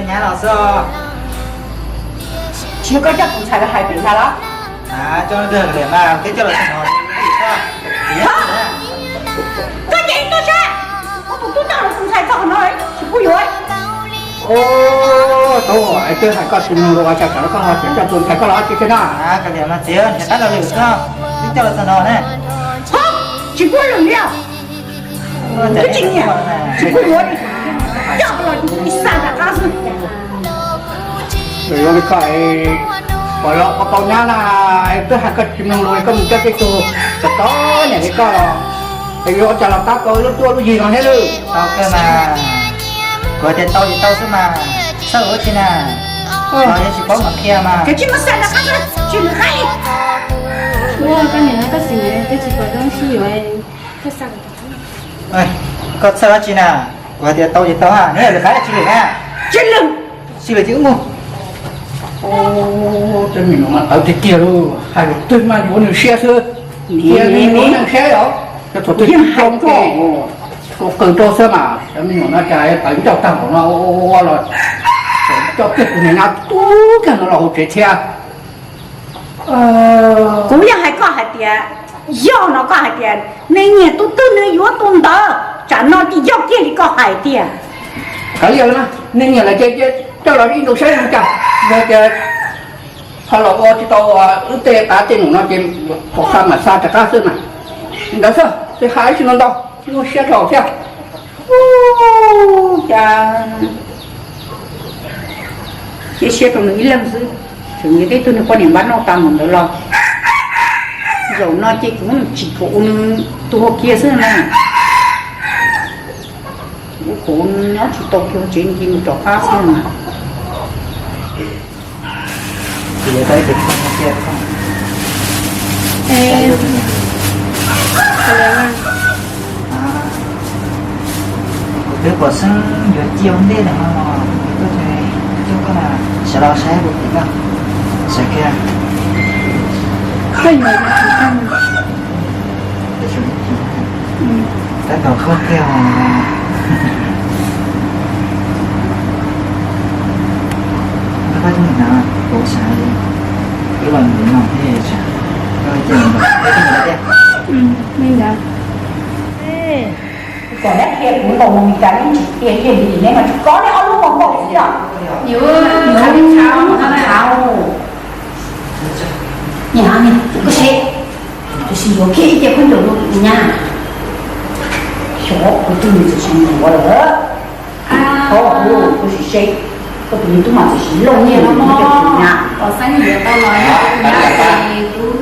Nyab los xwb. Tsis yog koj coj tus ntxhais los hais pem ntag los? Coj los txog no. Koj ces koj sab, koj tus tub tau los tus ntxhais txog no tsis pub yuav. Tau, es twb hais koj tsis mloog lus ua cas tsam no koj ho tseem coj tus ntxhais koj los tsis thiab na? Tsis pub lwm li, tsis pub yuav li, coj los tus ntxhais rov qab xwb. Yuav li koj, pom los pom tau nyab na, twb hais koj tsis mloog lus koj mus coj tej tug tov tov niam li koj los, yuav ua cas los qab tau lub cuab lub yig no thiab lawm. Tau kawg mas, kuv hais tias tau ces tau xwb mas, txhawj ua tsi na, los yog tsis paub mam qhia mas. Koj tsis mus xav rov qab, tsis lwm qab li. Ua koj niam koj txiv twb tsis pom zoo sib yuav, koj xav Koj txhawj dab tsi na? Kuv hais tias tau ces tau ha, neb yog lwm qab tsis lwm na. Tsis lwm. Tsis lwm ces wb mus. Tej me nyuam mas tawv tiag tiag lauj, hais lus twg mas yuav nws siab xwb. Tias nws yuav nws siab os, cov thaum twg yeej zoo koj, koj qw rau xwb mas, cov me nyuam no cas tawv ncauj tag npaum no, ua los coj kiag tus niag nyab tub kiag no los hauv tsev thiab. Kuv yeej hais koj hais tias, yog no koj hais tias nej nyiam tus twg nws yuav tus ntawd, tsam no ces yog kiag li koj hais tiag. Kav liam na, nej nyiam lawm ces coj los ib ntus saib zoo cas, yog tias ho los ua tsis tau wb tej qav tej num no ces pom xa mam xa rov qab xwb mas. Li ntawd xwb, tsis hais ib tsi no ntau, nyuaj siab dhau thiab. Ua cas cia siab rau nws ib leeg xwb, tseem yog tej tug niag poj niam npab noj tas mus ntawd los. Zaum no ces kuv tsis kam ua nws tus hau kiag xwb na. Kuv nyob tsis tau kiag tsev nti mus rov qab xwb na. Kuv twb pom xeeb yuav cia ua ntej lawm no, koj coj koj na, sawv los saib kuv tim koj, sawv kiag. Tab tom koj kiag os. Koj tus na, kuv xav wb los mus no thiab, koj cia mus tiag. Kom neb qhia kuv nkaus mus Meskas neb tsis qhia kiag li, neb mas tsis kov neb ob lub hmos nkaus xwb yom. Niam, koj seb, kuv sim yuav kiag ib ce khaub ncaws rau kuv nyab. Xyov kuv twg nws txawm sim yuav lawm. Thaub, kuv sim seb, koj tus me tub mas txawm sim looj niaj hnub rau kuv nyab. Pom xeeb yuav tau los yog kuv nyab ces kuv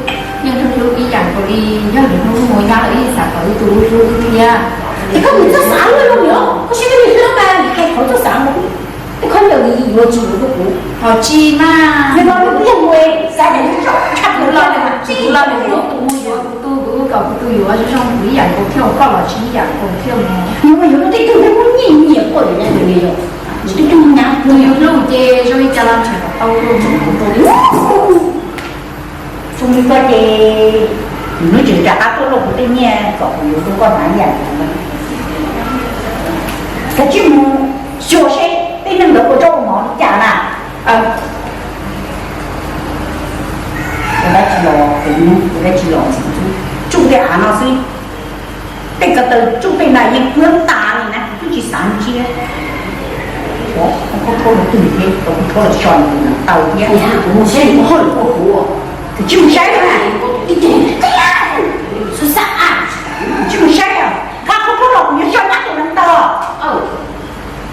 yeej hlub hlub ib yam nkaus li, yog lwm hnub mus nyab lawm ib xav kom wb tus hlub hlub wb thiab. Es koj mus txoj xav luaj luaj li, koj seb koj niag hlub mas hais qhov txoj xav mus, tej khaub ncaws yuav tsis yuav rau kuv. Thov tsis mas, nws los nws kuj yog mus xav tias nws txoj tshaj kuv los, kuv los nws yuav kuv, yuav kuv tu, kuv kom kuv tu yuav zoo zoo kuv ib yam nkaus thiab, koj los tsis ib yam nkaus thiab mus. Nws mas yuav rau tej tug nws kuj nyiam nyiam koj li na, nws yog, nws twb coj nyab nws hlub ces zoo li cas los nrhiav kom tau rau nws. Zoo li koj ces nws tseem rov qab tuaj lauj kuv tej nyiaj kom kuv yuav rau koj hnav ib yam nkaus. Koj cia mus xyuas seb tej neeg ntawd puas tso ua mov li cas na. Ua dab tsi los, ua dab tsi los, tsuj tej av no xwb. Tej ko taw tsuj tej na yeej kuab tas li na, kuv twb tsis xav ntsia. Ua, khaub khaub los twg thiab, khaub khaub los so nws taw thiab. Kuv mus saib kuv hauj lwm ua kuv. Kuv tsis mus saib na. Xub xab, tsis mus saib os. Khaub khaub los kuv yuav so nyab tus neev taw.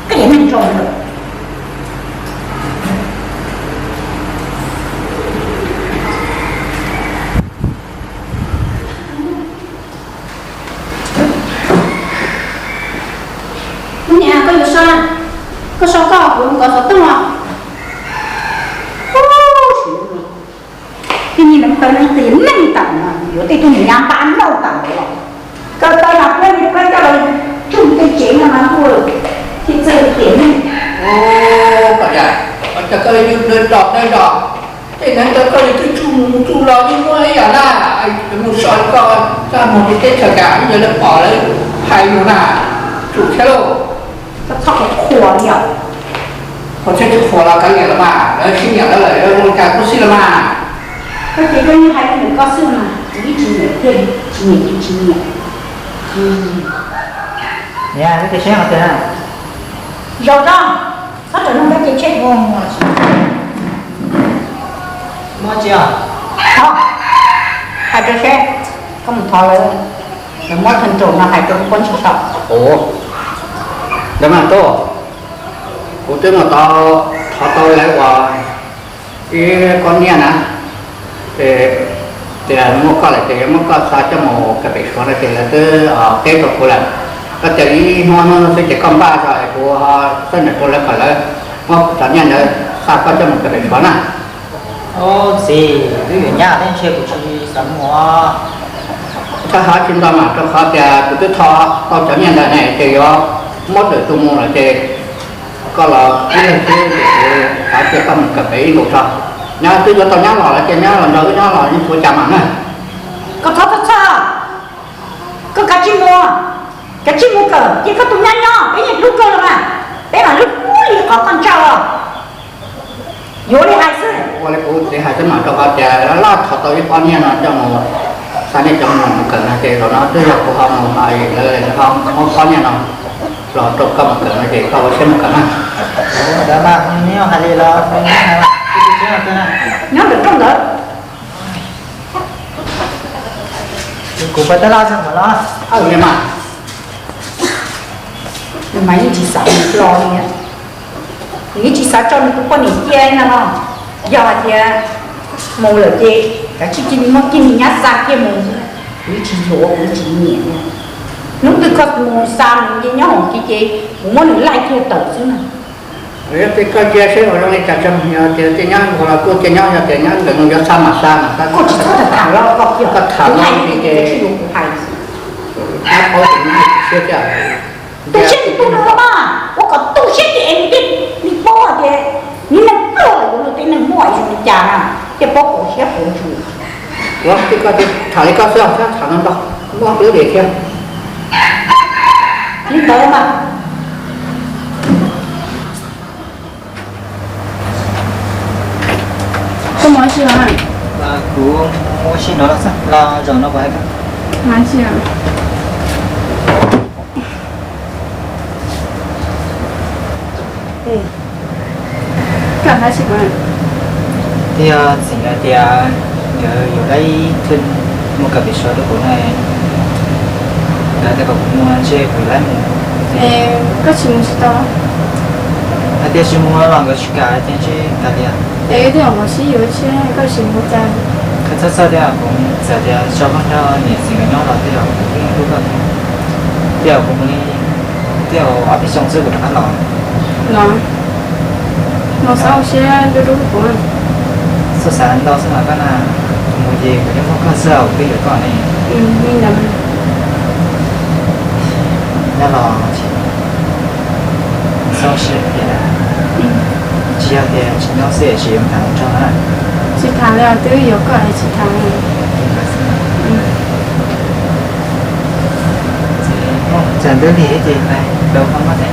Koj yog neeg zoo lawm. Ub niam, koj yuav so, koj so koj, kuv nkawd xov tooj os. Ub, tej niag neev taw neev qis neej tam no, yuav tej tug niag nyab npab nrauj tam no los. Ko taw mas peb li peb coj los tsuj tej tsev no mas ntuj, thiaj txawj tiam neej. Ub, koj niam, koj li yus nws zom nws zom, tej neev taw koj li twb tsuj mus tsuj los yeej muaj ib yam na. Mus so koj txaj muag li teb chaws kam ib yam li pom lawv hais yus na, tsum thiab lauj. Koj txhob qhuas li os. Ua tsheb tsis qhuas los kav liam los mas, lawv sib nyiam lawv lawm, zoo li cas kuj xij los mas. Koj ces koj yeej hais li ntawm koj xwb mas, kuv ib tsis nyiam thiaj tsis nyiam, tsis nyiam. Niam, lub tsheb no tiag na. Zaum no, txhob rawm no koj ces tsheb. Muab tsis os? Thov, hais rau seb, koj mus thov lawv, lawv muab thawj nraum no hais rau kuv pob ntseg tau. Ua, ntawd mas tub, kuv twb mus thov tau lawv uas ib pob nyiaj na, ces tias muaj koj lawm ces yuav muab koj xa coj mus kawm pem Suav no ces lawv twb teb rau kuv lawm. Koj cia li ib hnub hnub xwb ces koj npaj tso es kuv txawj ntawm kuv lawv kom lawv muab cov nyiaj ntawd xa koj coj mus kawm pem Suav na. Txiv, twb yuav nyab thiab ntshe kuv tsis xav mus. Txhob hais tsis ntau mas rau qhov tias kuv twb thov tau cov nyiaj ntawd ne ces yuav muab tawm tus mus lawm ces koj los ib leeg xwb ces kuv xav cia koj mus kawm pem ib ntus tso. Nyob twb yuav tau nyab los lawm ces nyab los nrog wb nyob los yeej tsis ua cas mas na. Koj txhob txhawj, koj kav tsij mus, kav tsij mus kawm ces koj tus nyab nyob peb yeej hlub kawg los mas, peb mam hlub li qhov koj ntshaw os. Yuav li hais xwb. Ua li kuv txiv hais xwb mas rau qhov tias laj thov tau ib pob nyiaj no coj mus xa nej cov mus kawm no ces zaum no twb yog kuv ho mus hais lawv ho muab pob nyiaj no los rau koj mus kawm no ces koj ua siab mus kawm na. Ntawd mas neb hais li los nyob ntawm rooj ntawd. Kuv pab tab laj xwb ntawd los. Niam mas, nws mas yeej tsis xav mus hlo li, nws yeej tsis xav tso nws tus poj niam cia no. Yog hais tias mus lawm ces kav tsij cia li muab kiag nws nyab xa kiag mus, kuv yeej tsis yuav, kuv yeej tsis nyiam li. Hnub twg koj mus xa mus nce nyob hauv kiv ces kuv muab nws laij kiag tawm xwb na. Yog tias koj cia seb ua zoo li cas tso, yog tias cia nyob nkaus los kuj cia nyob, yog tias nyob ntawm no yuav xa mas xa mas xa. Koj tsis txhob tham tham los koj kiag, koj tham los li ces kuv hais. Nyab paub tias nyab tu siab thiab. Tu siab tus tub no mas, ua kom tu siab ces es nws thiaj li paub hais tias nws neeg pluag lawm yuav luag tej neeg muaj zoo li cas na, thiaj paub pauv siab pauv ntsws. Ua, koj tham li koj xwb, txhob tham no ntau, muaj lub vim thiab. Li ntawd mas. Koj mus ua si los? Kuv mus ua si no los xwb, los zaum no kuv hais koj. Mus ua si. Koj hais tsis mas. Twb yog txiv nkawd tias nkawd yuav laib thwj mus kawm pem Suav rau kuv na, nkawd tias kom kuv mus ntshe kuv laib mus. Koj tsis mus tsis tau. Hais tias tsis mus los nkawd tsis kam ces ntshe kam tias. Es wb twb ua sib yuav tsis koj tsis mus cas. Koj txhob txhawj thiab, kuv txawm tias tso koj nrog niam txiv nkawd nyob los twb yog kuv yeej hlub koj thiab, twb yog kuv mus li, twb yog ob peb xyoo xwb kuv rov qab los. Los, los xav ua siab dub dub kuv. Txhob xav ntau xwb mas koj na, kuv mus ces kuv yeej muaj koj xwb, kuv twb yuav koj ne. Li ntawd. Nyob los tsis txhob ua siab tiag, tsis yog tias tsis nyob xwb tsis yuav tham mus tso na. Tsis tham li os, twb yuav koj es tsis tham li. Tsam ntub li ces pais rau koj mab teb.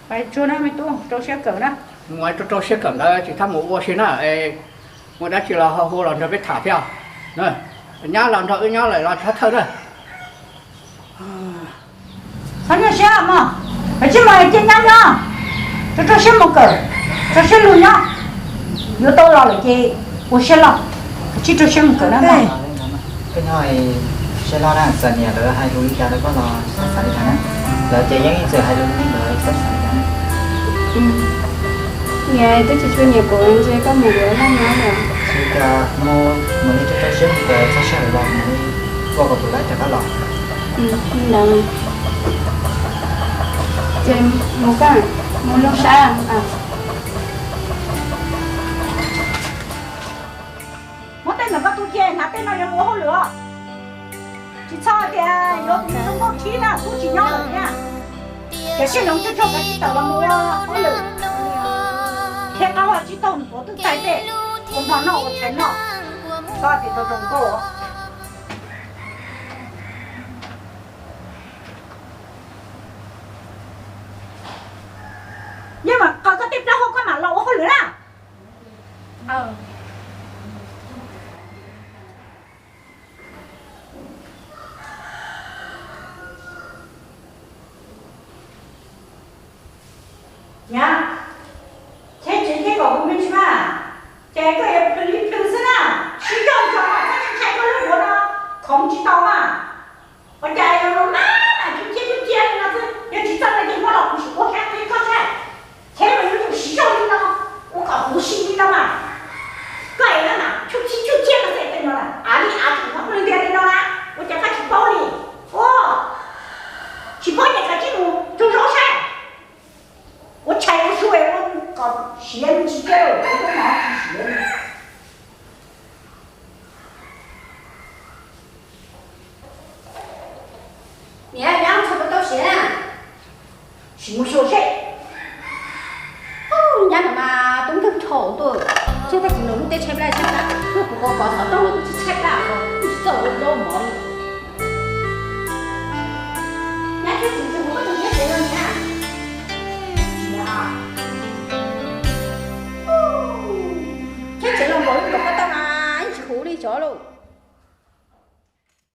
Pais tsuag na me tub, rau siab kawm na. Mus rau rau siab kawm ntawd tsis txhob mus ua si na, es muaj dab tsi los ho hu los nrog peb tham thiab. Nyab los nrog wb nyob lawm los tsis txhob thawj na. Txhob nyuaj siab mog, kav tsij mus cia nyab nyob, rau rau siab mus kawm, rau siab lug nyob. Yuav tau los lawm ces ua siab loj, kav tsij rau siab mus kawm na mog. Koj nyob siab loj na, txawm niam lawv hais lus li cas rau koj los txhob xav li cas na. Lawv ces yeej ib txwm hais lus li ntawd, txhob xav li cas na. Niam twb tsis tshua nyiam kuv ntshe koj mus yuav laj nyob lawm. Tsis cas mus, mus li rau rau siab kawm, txhob sawv los mus li ua kom kuv laib rov qab los. Li ntawd. Ces mus koj, mus loo sab. Muab tej ntawm koj tu cia, hnav tej no yuav ua hauj lwm. Tsis txhob tias yuav tus nkauj thib na, tub tsis nyob lawm thiab. Cov siab zoo tsuag tsuag kav tsij tawm los mus ua hauj lwm thiab, qab ua tsis tau nws puav twb txais tej ua hmo noj ua tshais noj, koj tias zoo zoo nkauj. Yeej mam qhov koj tej plaub hau koj mam los ua hauj lwm na. Nyab, cheb tsev thiab kom kuv me ntsis mas, ces koj yuav plhws li plhws xwb na. Siv zog nrog mas txhob ntshai koj lub duav no khoov tsis tau mas. Ua cas yuav los mas mas cub ciab cub ciab li no xwb, yog tsis txawj no ces muab los kuv sim ua sab qhib koj saib. Cheb mas yuav tsum siv zog li no, ua kom huv si li no mas. Koj es mas cub ciab cub ciab no xwb tej no lawm, av li av tseem hnov koj li tiag li no na, ua cas koj tsis paub li? Ua tsis paub ces koj cia li mus rau zaub saib. Ua tshais ua su ua kom siav me ntsis thiab, ua tub mov tsis siav li. Niam, nyab txog puas tau siav na? Sim mus xyuas seb. Nyab no mas tub nkeeg dhau tuaj, tsis tag kis nws lub teb tshaib plab tshaib plab, tuaj kuv kov kov xov tooj lub teb tshaib plab ko, tsis txawj ua zaub mov li. Nyab thiab txiv tseem mus koj tus nyab